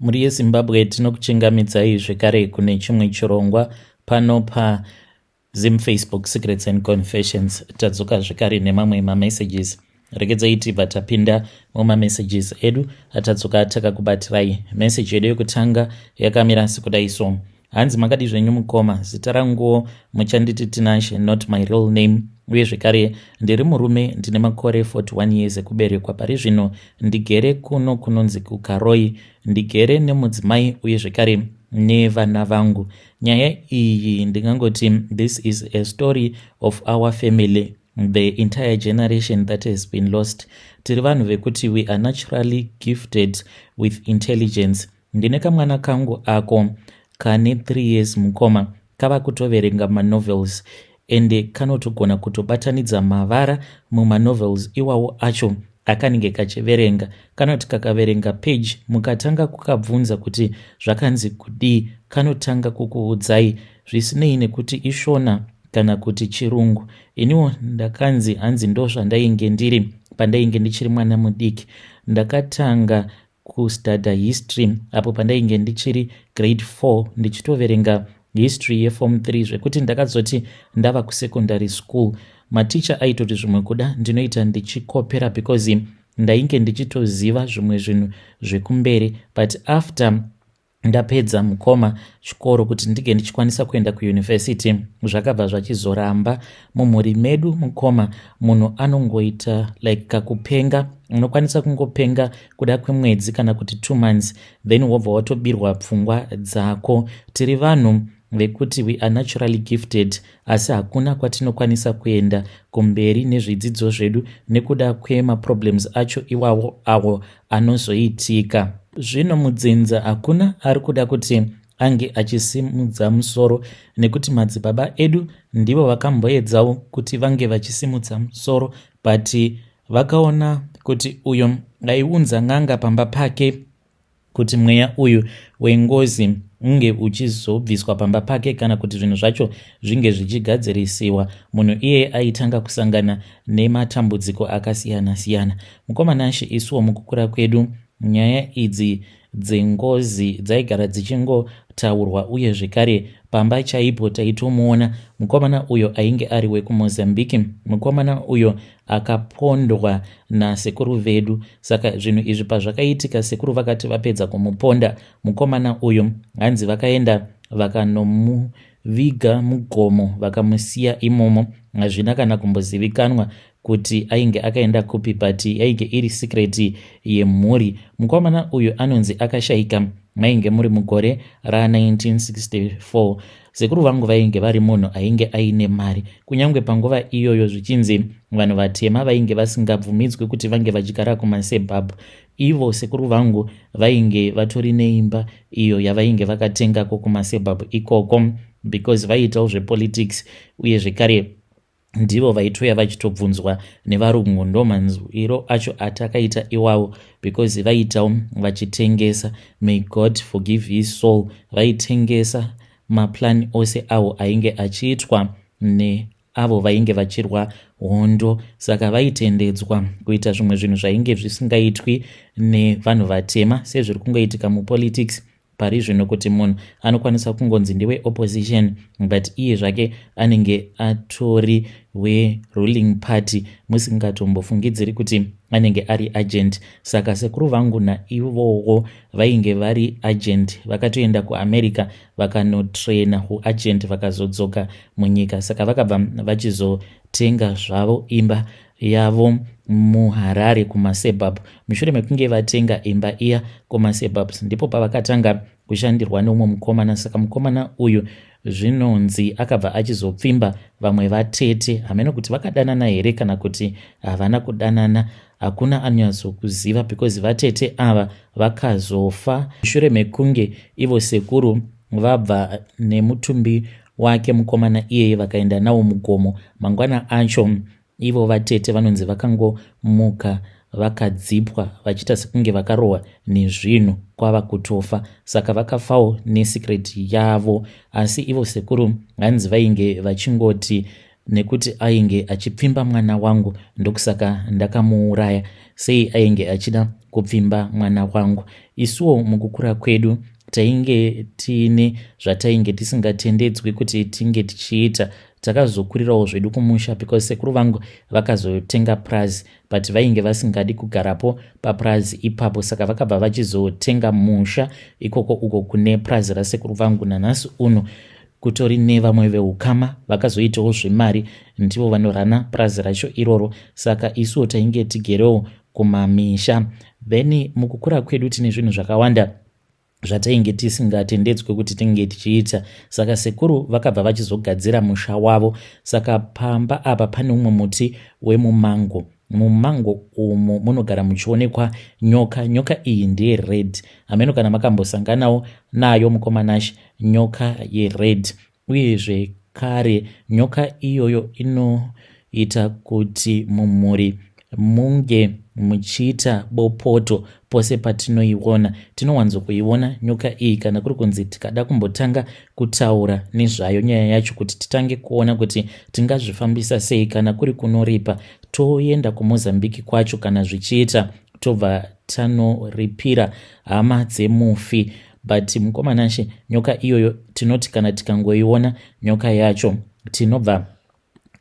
Mhuri yeZimbabwe, tinokuchingamidzai zvekare kune chimwe chirongwa pano paZim Facebook Secrets and Confessions. Tadzoka zvekare nemamwe mamessages. Regedzai tibva tapinda mumamessages edu atadzoka takakubatirai. Message yedu yekutanga yakamira sekudai so. Hanzi, "Makadi zvenyu mukoma? Zita ranguwo muchanditi Tinashe, not my real name. Uye zvekare ndiri murume, ndine makore 41 years ekuberekwa. Pari zvino ndigere kuno kunonzi kuKaroi. Ndigere nemudzimai uye zvekare nevana vangu. Nyaya iyi ndingangoti this is a story of our family, the entire generation that has been lost. Tiri vanhu vekuti we are naturally gifted with intelligence. Ndine kamwana kangu ako kane 3 years, mukoma. Kava kutoverenga manovels, ende kanotogona kutobatanidza mavara mumanovels iwawo acho akanenge kachiverenga. Kanoti kakaverenga page, mukatanga kukabvunza kuti zvakanzi kudii, kanotanga kukuudzai zvisinei nekuti iShona kana kuti Chirungu. Iniwo ndakanzi hanzi ndo zvandainge ndiri pandainge ndichiri mwana mudiki. Ndakatanga kustudya history apo pandainge ndichiri grade 4, ndichitoverenga history yeform 3, zvekuti ndakazoti ndava kusecondary school, maticha aitoti zvimwe kuda ndinoita ndichikopera because ndainge ndichitoziva zvimwe zvinhu zvekumberi. But after ndapedza, mukoma, chikoro, kuti ndinge ndichikwanisa kuenda kuyunivhesiti, zvakabva zvachizoramba. Mumhuri medu, mukoma, munhu anongoita like kakupenga. Unokwanisa kungopenga kuda kwemwedzi kana kuti 2 months, then wobva watobirwa pfungwa dzako. Tiri vanhu vekuti we are naturally gifted, asi hakuna kwatinokwanisa kuenda kumberi nezvidzidzo zvedu nekuda kwemaproblems acho iwawo awo anozoitika. Zvino mudzinza hakuna ari kuda kuti ange achisimudza musoro, nekuti madzibaba edu ndivo vakamboedzawo kuti vange vachisimudza musoro, but vakaona kuti uyo aiunza n'anga pamba pake kuti mweya uyu wengozi unge uchizobviswa pamba pake kana kuti zvinhu zvacho zvinge zvichigadzirisiwa, munhu iyeye aitanga kusangana nematambudziko akasiyana-siyana. Mukoma Nashe, isuwo mukukura kwedu nyaya idzi dzengozi dzaigara dzichingotaurwa, uye zvekare pamba chaipo taitomuona mukomana uyo ainge ari wekuMozambique, mukomana uyo akapondwa nasekuru vedu. Saka zvinhu izvi pazvakaitika, sekuru vakati vapedza kumuponda mukomana uyo, hanzi vakaenda vakanomuviga mugomo, vakamusiya imomo. Hazvina kana kumbozivikanwa kuti ainge akaenda kupi, but yainge iri secret yemhuri. Mukomana uyu anonzi akashayika mainge muri mugore ra1964. Sekuru vangu vainge vari munhu ainge aine mari, kunyange panguva iyoyo zvichinzi vanhu vatema vainge vasingabvumidzwi kuti vange vachigara kumasuburbs. Ivo sekuru vangu vainge vatori neimba iyo yavainge vakatengako kumasuburbs ikoko, because vaiitawo zvepolitics, uye zvekare ndivo vaitoya vachitobvunzwa nevarungu. Ndo manzwiro acho atakaita iwawo, because vaitawo vachitengesa, may God forgive his soul, vaitengesa maplani ose avo ainge achiitwa neavo vainge vachirwa hondo. Saka vaitendedzwa kuita zvimwe zvinhu zvainge zvisingaitwi nevanhu vatema, sezviri kungoitika mupolitics pari zvino, kuti munhu anokwanisa kungonzi ndewe opposition, but iye zvake anenge atori weruling party, musingatombofungidziri kuti anenge ari agent. Saka sekuru vangu naivowo vainge vari agent. Vakatoenda kuAmerica vakanotraina huagent, vakazodzoka munyika. Saka vakabva vachizotenga zvavo imba yavo muHarare kumasuburbs. Mushure mekunge vatenga imba iya kumasuburbs, ndipo pavakatanga kushandirwa neumwe mukomana. Saka mukomana uyu zvinonzi akabva achizopfimba vamwe vatete. Hameno kuti vakadanana here kana kuti havana kudanana, hakuna anonyatsokuziva, because vatete ava vakazofa mushure mekunge ivo sekuru vabva nemutumbi wake mukomana iyeye, vakaenda nawo mugomo. Mangwana acho ivo vatete vanonzi vakangomuka vakadzipwa, vachiita sekunge vakarohwa nezvinhu, kwava kutofa. Saka vakafawo nesecret yavo. Asi ivo sekuru hanzi vainge vachingoti Nekuti ainge achipfimba mwana wangu, ndokusaka ndakamuuraya. Sei ainge achida kupfimba mwana wangu? Isuwo mukukura kwedu tainge tiine zvatainge tisingatendedzwi kuti tinge tichiita. Takazokurirawo zvedu kumusha because sekuru vangu vakazotenga purazi, but vainge vasingadi kugarapo papurazi ipapo, saka vakabva vachizotenga musha ikoko uko kune purazi rasekuru vangu. Nanhasi uno kutori nevamwe veukama vakazoitawo zvemari, ndivo vanorana purazi racho iroro. Saka isuwo tainge tigerewo kumamisha. Then mukukura kwedu tine zvinhu zvakawanda zvatainge tisingatendedzwe kuti tinge tichiita. Saka sekuru vakabva vachizogadzira musha wavo. Saka pamba apa pane umwe muti wemumango. Mumango umu munogara muchionekwa nyoka. Nyoka iyi ndeyered. Hameno kana makambosanganawo nayo, mukoma Nash, nyoka yered. Uyezve kare nyoka iyoyo inoita kuti mumhuri munge muchiita bopoto pose patinoiona. Tinowanzokuiona nyoka iyi kana kuri kunzi tikada kumbotanga kutaura nezvayo nyaya yacho, kuti titange kuona kuti tingazvifambisa sei. Kana kuri kunoripa, toenda kuMozambique kwacho kana zvichiita, tobva tanoripira hama dzemufi. But mukoma Nashe, nyoka iyoyo tinoti kana tikangoiona nyoka yacho, tinobva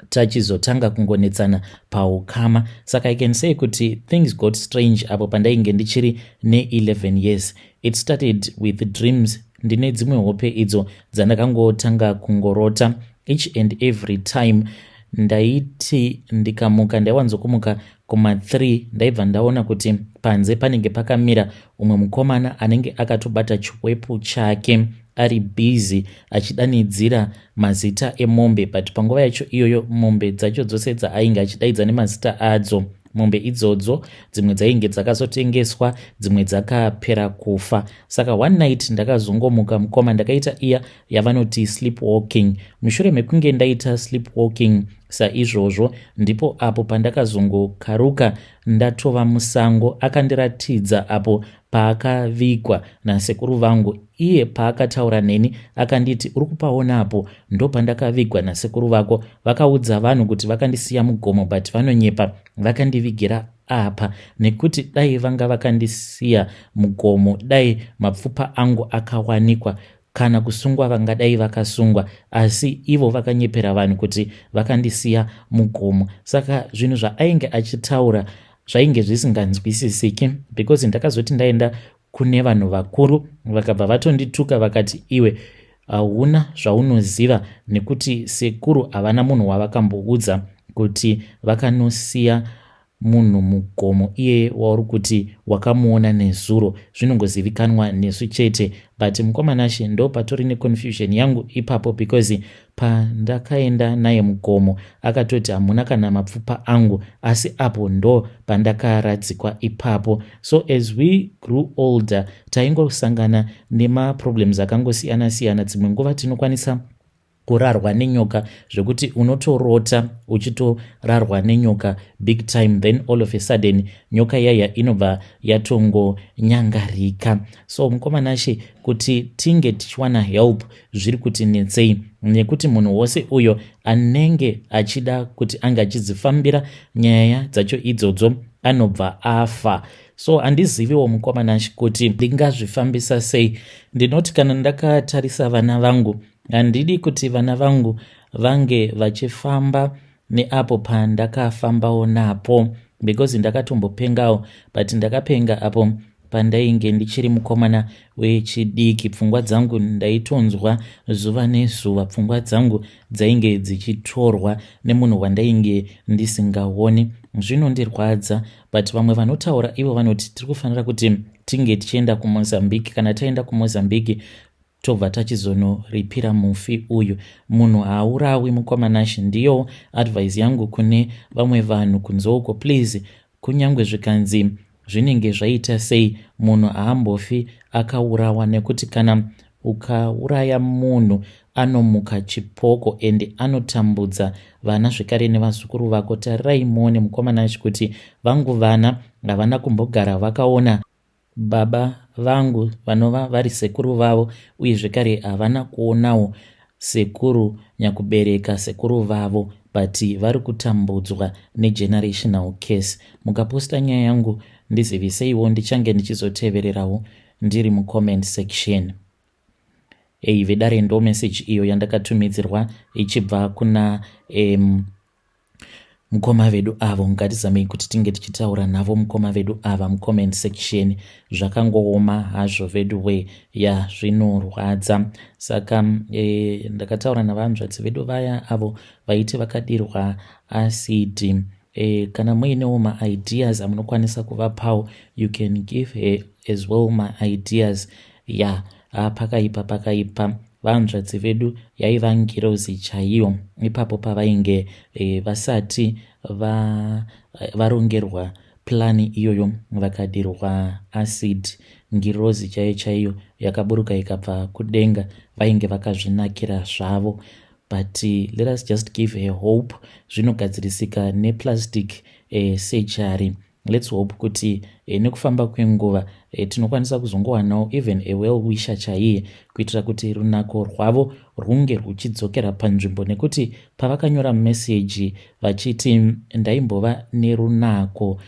tachizotanga kungonetsana paukama. Saka I can say kuti things got strange apo pandainge ndichiri ne11 years. It started with dreams. Ndine dzimwe hope idzo dzandakangotanga kungorota each and every time. Ndaiti ndikamuka, ndaiwanzokumuka kuma3, ndaibva ndaona kuti panze panenge pakamira umwe mukomana anenge akatobata chiwepu chake, ari busy achidanidzira mazita emombe. But panguva yacho iyoyo, mombe dzacho dzose dzaainge achidaidza nemazita adzo, mombe idzodzo dzimwe dzainge dzakazotengeswa, dzimwe dzakapera kufa. Saka one night ndakazongomuka, mukoma, ndakaita iya yavanoti sleep walking. Mushure mekunge ndaita sleep walking saizvozvo, ndipo apo pandakazongokaruka ndatova musango. Akandiratidza apo paakavigwa nasekuru vangu. Iye paakataura neni akanditi, "Uri kupaonapo ndo pandakavigwa nasekuru vako. Vakaudza vanhu kuti vakandisiya mugomo, but vanonyepa. Vakandivigira apa, nekuti dai vanga vakandisiya mugomo, dai mapfupa angu akawanikwa, kana kusungwa vangadai vakasungwa. Asi ivo vakanyepera vanhu kuti vakandisiya mugomo." Saka zvinhu zvaainge achitaura zvainge zvisinganzwisisiki, because ndakazoti ndaenda kune vanhu vakuru, vakabva vatondituka, vakati, "Iwe hauna zvaunoziva, nekuti sekuru havana munhu wavakamboudza kuti vakanosiya munhu mugomo. Iyeye wauri kuti wakamuona nezuro, zvinongozivikanwa nesu chete." But mukoma Nashe, ndo patori neconfusion yangu ipapo, because pandakaenda naye mugomo akatoti hamuna kana mapfupa angu, asi apo ndo pandakaradzikwa ipapo. So as we grew older, taingosangana nemaproblems akangosiyana siyana. Dzimwe nguva tinokwanisa kurarwa nenyoka, zvekuti unotorota uchitorarwa nenyoka big time, then all of a sudden nyoka yaya inobva yatongonyangarika. So mukoma Nashe, kuti tinge tichiwana help zviri kuti netsei, nekuti munhu wose uyo anenge achida kuti ange achidzifambira nyaya dzacho idzodzo anobva afa. So handiziviwo, mukoma Nashe, kuti ndingazvifambisa sei. Ndinoti kana ndakatarisa vana vangu, handidi kuti vana vangu vange vachifamba neapo pandakafambawo napo, because ndakatombopengawo, but ndakapenga apo pandainge ndichiri mukomana wechidiki. Pfungwa dzangu ndaitonzwa zuva nezuva, pfungwa dzangu dzainge dzichitorwa nemunhu wandainge ndisingaoni. Zvinondirwadza. But vamwe vanotaura ivo vanoti tiri kufanira kuti tinge tichienda kuMozambique. Kana taenda kuMozambique, tobva tachizonoripira mufi uyu. Munhu haaurawi, mukoma Nashe. Ndiyo advice yangu kune vamwe vanhu kunze uko. Please, kunyange zvikanzi zvinenge zvaita sei, munhu haambofi akaurawa, nekuti kana ukauraya munhu anomuka chipoko ende anotambudza vana zvekare nevazukuru vako. Tarirai muone, mukoma Nashe, kuti vangu vana havana kumbogara vakaona baba vangu vanova vari sekuru vavo, uye zvekare havana kuonawo sekuru nyakubereka sekuru vavo. But vari kutambudzwa negenerational case. Mukaposta nyaya yangu, ndiziviseiwo, ndichange ndichizotevererawo ndiri mucomment section. Ei vedare, ndo message iyo yandakatumidzirwa ichibva kuna mukoma vedu avo. Ngatizamei kuti tinge tichitaura navo mukoma vedu ava mucomment section. Zvakangooma hazvo vedu we, ya, zvinorwadza. Saka ndakataura navanzvadzi vedu vaya avo vaiti vakadirwa acid. Kana muinewo maideas amunokwanisa kuvapawo, you can give her as well maideas. Ya, pakaipa, pakaipa. Vanzvadzi vedu yaiva ngirozi chaiyo ipapo pavainge vasati varongerwa plan iyoyo, vakadirwa acid. Ngirozi chaiyo chaiyo yakaburuka ikabva kudenga, vainge vakazvinakira zvavo. But let us just give her hope, zvinogadzirisika neplastic surgery. Let's hope kuti nekufamba kwenguva tinokwanisa kuzongowanawo even a well wisher chaiye, kuitira kuti runako rwavo rwunge rwuchidzokera panzvimbo, nekuti pavakanyora meseji vachiti ndaimbova nerunako,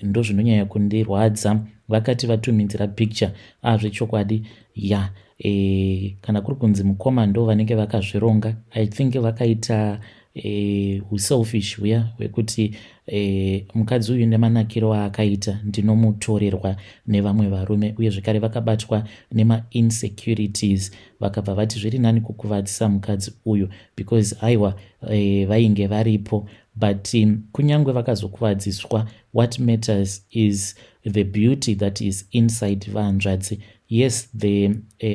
ndozvinonyanya kundirwadza. Vakati vatumidzira picture azvechokwadi. Ya, kana kuri kunzi mukoma ndo vanenge vakazvironga, I think vakaita uselfish huya hwekuti mukadzi uyu nemanakiro aakaita ndinomutorerwa nevamwe varume. Uye zvekare vakabatwa nemainsecurities, vakabva vati zviri nani kukuvadzisa mukadzi uyu, because aiwa, vainge varipo. But kunyange vakazokuvadziswa, what matters is the beauty that is inside, vanzvadzi. Yes, the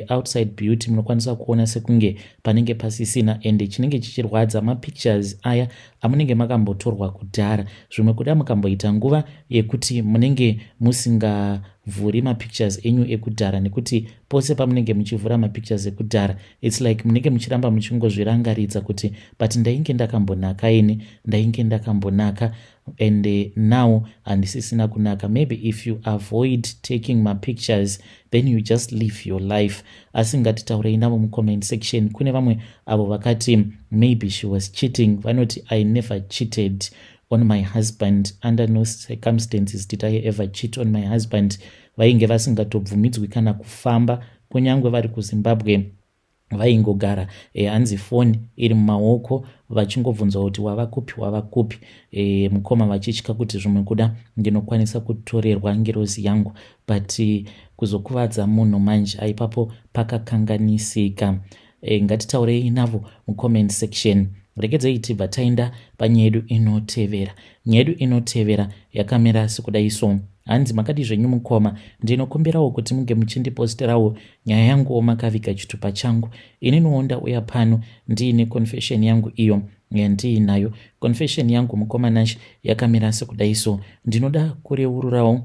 outside beauty munokwanisa kuona sekunge panenge pasisina, ende chinenge chichirwadza mapictures aya amunenge makambotorwa kudhara. Zvimwe kuda mukamboita nguva yekuti munenge musingavhuri mapictures enyu ekudhara, nekuti pose pamunenge muchivhura mapictures ekudhara, it's like munenge muchiramba muchingozvirangaridza kuti but ndainge ndakambonaka ini, ndainge ndakambonaka, and now handisisina kunaka. Maybe if you avoid taking mapictures, then you just live your life. Asi ngatitaurei navo mucomment section. Kune vamwe avo vakati maybe she was cheating. Vanoti, "I never cheated on my husband. Under no circumstances did I ever cheat on my husband." Vainge vasingatobvumidzwi kana kufamba, kunyange vari kuZimbabwe vaingogara, hanzi foni iri mumaoko, vachingobvunzwa kuti wava kupi, wava kupi. Mukoma vachitya kuti zvimwe kuda ndinokwanisa kutorerwa ngirozi yangu. But kuzokuvadza munhu manje, aipapo pakakanganisika. Ngatitaurei navo mucomment section. Regedzei tibva taenda panyaya yedu inotevera. Nyaya yedu inotevera yakamira sekudai so. Hanzi, "Makadi zvenyu mukoma? Ndinokumbirawo kuti munge muchindiposterawo nyaya yanguwo makaviga chitupa changu. Ininiwo ndauya pano ndiine confession yangu iyo yandiinayo. Confession yangu, mukoma Nash, yakamira sekudai so. Ndinoda kureururawo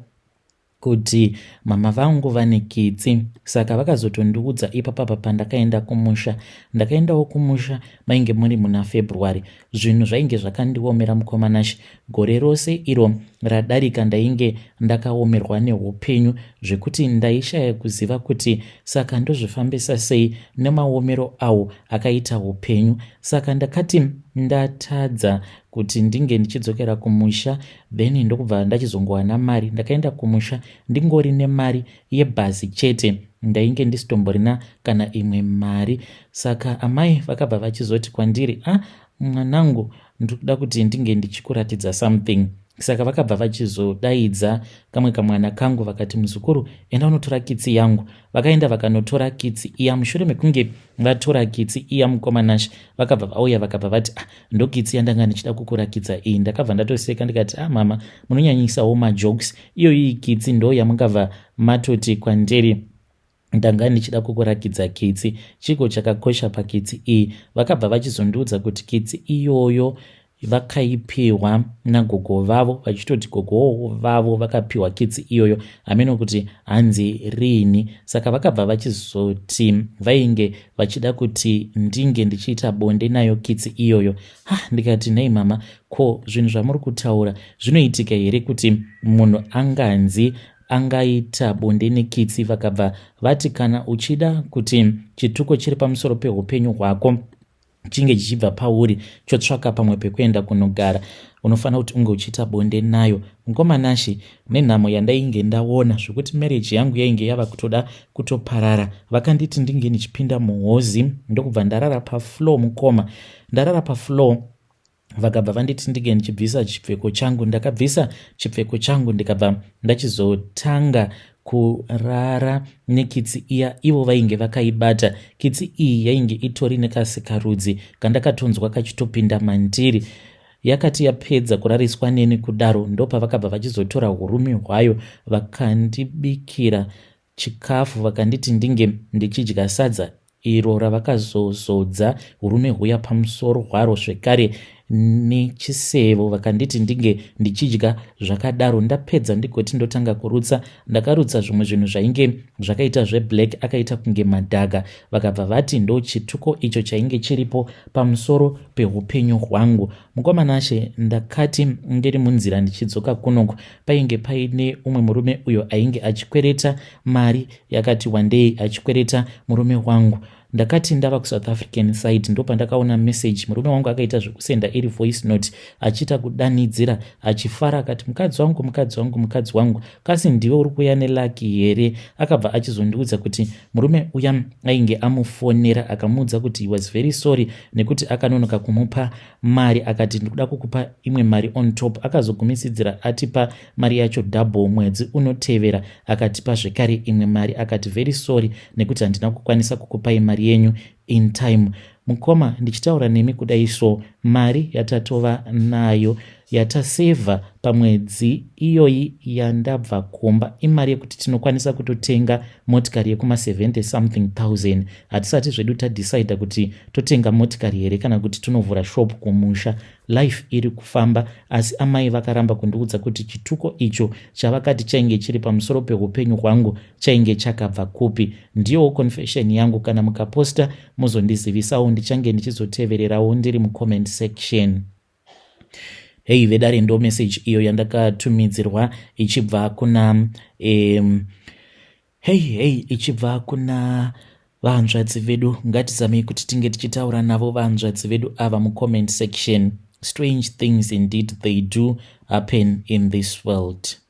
kuti mama vangu vane kitsi. Saka vakazotondiudza ipapapa pandakaenda kumusha. Ndakaendawo kumusha mainge muri muna February. Zvinhu zvainge zvakandiomera, mukoma Nash. Gore rose iro radarika ndainge ndakaomerwa neupenyu, zvekuti ndaishaya kuziva kuti saka ndozvifambisa sei nemaomero awo akaita upenyu. Saka ndakati ndatadza kuti ndinge ndichidzokera kumusha, then ndokubva ndachizongowana mari. Ndakaenda kumusha ndingori nemari yebhazi chete, ndainge ndisitomborina kana imwe mari. Saka amai vakabva vachizoti kwandiri, 'Ah, mwanangu, ndikuda kuti ndinge ndichikuratidza something.' Saka vakabva vachizodaidza kamwe kamwana kangu, vakati, 'Muzukuru, enda unotora kitsi yangu.' Vakaenda vakanotora kitsi iya. Mushure mekunge vatora kitsi iya, mukoma Nash, vakabva vauya, vakabva vati, 'Ah, ndokitsi yandanga ndichida kukurakidza iyi.' Ndakabva ndatoseka ndikati, 'Ah, mama, munonyanyisawo majokes. Iyoyi kitsi ndo yamungabva matoti kwandiri ndanga ndichida kukurakidza kitsi? Chiko chakakosha pakitsi iyi?' Vakabva vachizondiudza kuti kitsi iyoyo vakaipiwa nagogo vavo, vachitoti gogo vavo vakapiwa kitsi iyoyo, hameno kuti hanzi riini. Saka vakabva vachizoti vainge vachida kuti ndinge ndichiita bonde nayo kitsi iyoyo. Ha, ndikati, 'Nei mama, ko zvinhu zvamuri kutaura zvinoitika here kuti munhu anganzi angaita bonde nekitsi?' Vakabva vati, 'Kana uchida kuti chituko chiri pamusoro peupenyu hwako Chinge chichibva pauri chotsvaka pamwe pekuenda kunogara, unofanira kuti unge uchiita bonde nayo. Mukoma Nashe, nenhamo yandainge ndaona zvekuti marriage yangu yainge yava kutoda kutoparara, vakanditi ndinge ndichipinda muhozi, ndokubva ndarara pafloor. Mukoma, ndarara pafloor, vakabva vanditi ndinge ndichibvisa chipfeko changu. Ndakabvisa chipfeko changu, ndikabva ndachizotanga kurara nekitsi iya ivo vainge vakaibata. Kitsi iyi yainge itori nekasikarudzi kandakatonzwa kachitopinda mandiri. Yakati yapedza kurariswa neni kudaro, ndopavakabva vachizotora urume hwayo, vakandibikira chikafu, vakanditi ndinge ndichidya sadza iro ravakazozodza urume huya pamusoro hwaro zvekare nechisevo. Vakanditi ndinge ndichidya zvakadaro. Ndapedza, ndigoti ndotanga kurutsa. Ndakarutsa zvimwe zvinhu zvainge zvakaita zveblack, akaita kunge madhaga. Vakabva vati ndo chituko icho chainge chiripo pamusoro peupenyu hwangu. Mukoma Nashe, ndakati ndiri munzira ndichidzoka kunoku, painge paine umwe murume uyo ainge achikwereta mari yakati wandei, achikwereta murume wangu. Ndakati ndava kuSouth African side, ndopandakaona message. Murume wangu akaita zvekusenda iri voice note, achiita kudanidzira achifara, akati, "Mukadzi wangu, mukadzi wangu, mukadzi wangu, kasi ndiwe uri kuuya neluck here?" Akabva achizondiudza kuti murume uya ainge amufonera, akamuudza kuti he was very sorry nekuti akanonoka kumupa mari. Akati, "Ndikuda kukupa imwe mari on top." Akazogumisidzira atipa mari yacho double. Mwedzi unotevera akatipa zvekare imwe mari, akati, "Very sorry nekuti handina kukwanisa kukupai mari yenyu in time." Mukoma, ndichitaura nemi kudai so, mari yatatova nayo yatasevha pamwedzi iyoyi yandabva kumba imari yekuti tinokwanisa kutotenga motikari yekuma70 something thousand. Hatisati zvedu tadhisaidha kuti totenga motikari here kana kuti tinovhura shop kumusha. Life iri kufamba, asi amai vakaramba kundiudza kuti chituko icho chavakati chainge chiri pamusoro peupenyu hwangu chainge chakabva kupi. Ndiyowo confession yangu. Kana mukaposta, muzondizivisawo, ndichange ndichizotevererawo ndiri mucomment section. Hei vedare, ndo message iyo yandakatumidzirwa ichibva kuna hei hei, ichibva kuna vahanzvadzi vedu. Ngatizamei kuti tinge tichitaura navo vahanzvadzi vedu ava mucomment section. Strange things indeed, they do happen in this world.